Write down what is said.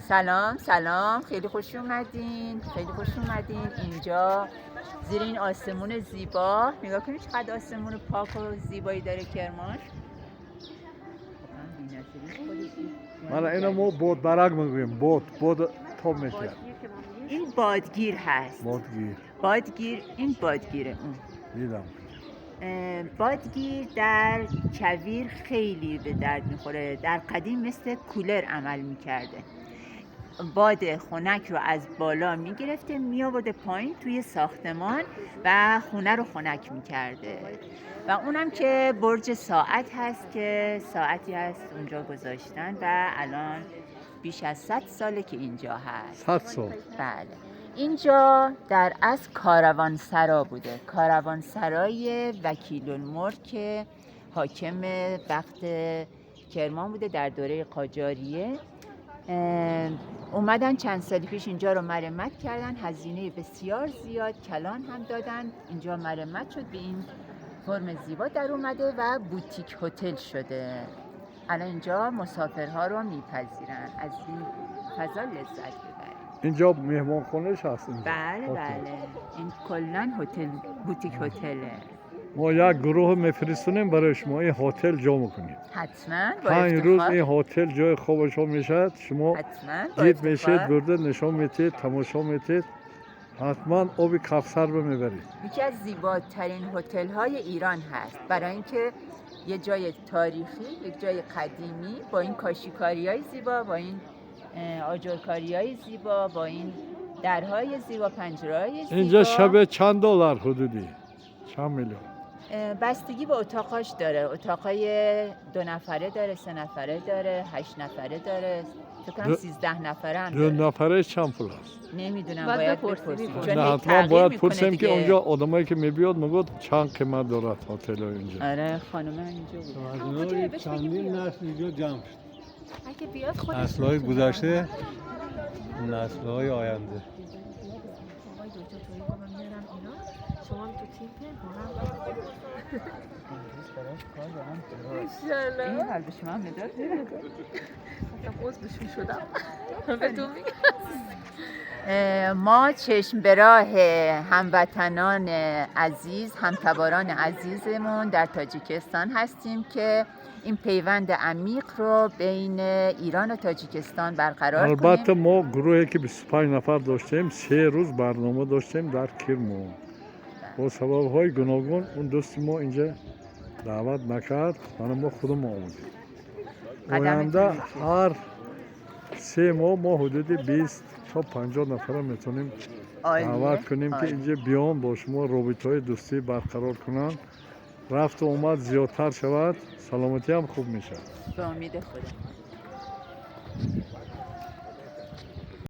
سلام سلام، خیلی خوش اومدین، خیلی خوش اومدین. اینجا زیر این آسمون زیبا، نگاه کنید چقدر آسمون پاک و زیبایی داره کرمان. من اینو ما بادبرگ میگوییم. باد باد تاب میشه. این بادگیر هست. بادگیر. بادگیر، این بادگیره اون. دیدم. بادگیر در کویر خیلی به درد میخوره. در قدیم مثل کولر عمل میکرده. باد خنک رو از بالا میگرفته، میآورده پایین توی ساختمان و خونه رو خنک میکرده. و اونم که برج ساعت هست که ساعتی هست اونجا گذاشتن و الان بیش از 100 ساله که اینجا هست. 100 سال. بله. اینجا در اصل کاروانسرا بوده. کاروانسرای وکیل الملک حاکم وقت کرمان بوده در دوره قاجاریه. اومدن چند سال پیش اینجا رو مرمت کردن، هزینه بسیار زیاد کلان هم دادن، اینجا مرمت شد، به این فرم زیبا در اومده و بوتیک هتل شده. الان اینجا مسافرها رو میپذیرن، از این فضا لذت ببرید. اینجا مهمانخانه هست اینجا. بله بله، این کلا هتل، بوتیک هتله. ما یک گروه میفرستونیم برای شما، این هتل جا میکنید. حتما با 5 روز افتخار. این هتل جای خواب شما میشد. شما حتما با گید میشید، افتخار. برده نشان میتید، تماشا میتید. حتما آب کوثر رو میبرید. یکی از زیباترین هتل های ایران هست، برای اینکه یه جای تاریخی، یک جای قدیمی با این کاشیکاری های زیبا، با این آجرکاری های زیبا، با این درهای زیبا، پنجره زیبا. اینجا شب چند دلار حدودی؟ چند میلیون؟ بستگی به اتاقاش داره. اتاقای 2 نفره داره، 3 نفره داره، 8 نفره داره، فکر کنم 13 نفره هم دو داره. نفره چند پول است؟ نمیدونم، باید باید بپرسیم. بپرسیم. چون نه هی حتما تغییر باید میکنه پرسیم که دیگه. اونجا آدمایی که میبیاد میگفت چند قیمت دارد هتل اینجا. آره خانم اینجا بود. از چندین نسل اینجا جمع شد. اگه بیاد خودش نسل‌های می‌تونه. گذشته، نسل‌های آینده. آقای دکتر تویی با من میارم اینا، شما هم تو تیم بیاین با هم. امروز براش کار دارم درست. انشالله. این حال به شما هم مدال می‌دم. گفتم عضوشون شدم. بهتون میگم. ما چشم به راه هموطنان عزیز، همتباران عزیزمون در تاجیکستان هستیم که این پیوند عمیق رو بین ایران و تاجیکستان برقرار البته کنیم. ما گروهی که 25 نفر داشتیم، 3 روز برنامه داشتیم در کرمان. با سبب‌های گوناگون اون دوست ما اینجا دعوت نکرد، من ما خودمون آمدیم. قدمتون آینده می‌کشیم. هر 3 ماه ما حدود 20 تا 50 نفر میتونیم عالیه. دعوت کنیم که عالی. اینجا بیان با شما رابطه دوستی برقرار کنن، رفت و آمد زیادتر شود، سلامتی هم خوب میشه. به امید خدا.